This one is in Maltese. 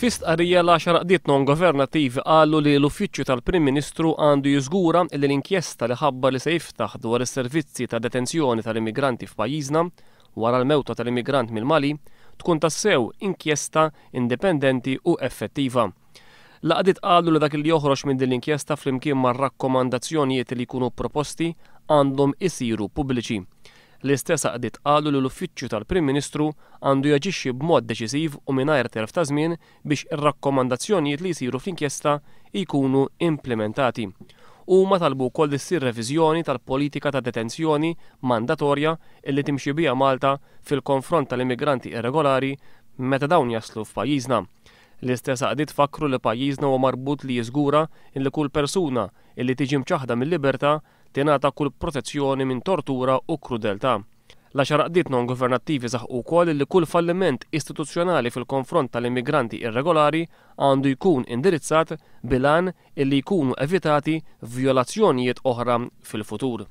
Fi stqarrija l-għaxar għaqdiet non-governattivi qalu li l-Uffiċċju tal-Prim Ministru għandu jiżgura li l-inkjesta li ħabbar li se jiftaħ dwar is-servizzi ta' detenzjoni tal-immigranti f'pajjiżna wara l-mewta tal-immigrant mill-Mali tkun tassew inkjesta indipendenti u effettiva. L-għaqdiet qalu li dak li joħroġ minn din l-inkjesta flimkien mar-rakkomandazzjonijiet li jkunu proposti għandhom isiru pubbliċi. L-istess għaqdiet qalu li l-Uffiċċju tal-Prim Ministru għandu jaġixxi b'mod deċiżiv u mingħajr telf ta' żmien biex ir-rakkomandazzjonijiet li jsiru fl-inkjesta jkunu implimentati. Huma talbu wkoll li ssir reviżjoni tal-politika ta' detenzjoni mandatorja illi timxi biha Malta fil-konfront tal-immigranti irregolari meta dawn jaslu f'pajjiżna. L-istess għaqdiet fakkru li pajjiżna huwa marbut li jiżgura illi kull persuna illi tiġi mċaħħda mil-libertà tingħata kull protezzjoni minn tortura u krudeltà. L-għaxar għaqdiet non-governattivi saħqu wkoll li kull falliment istituzzjonali fil-konfront tal-immigranti irregolari għandu jkun indirizzat bil-għan illi jkunu evitati vjolazzjonijiet oħra fil-futur.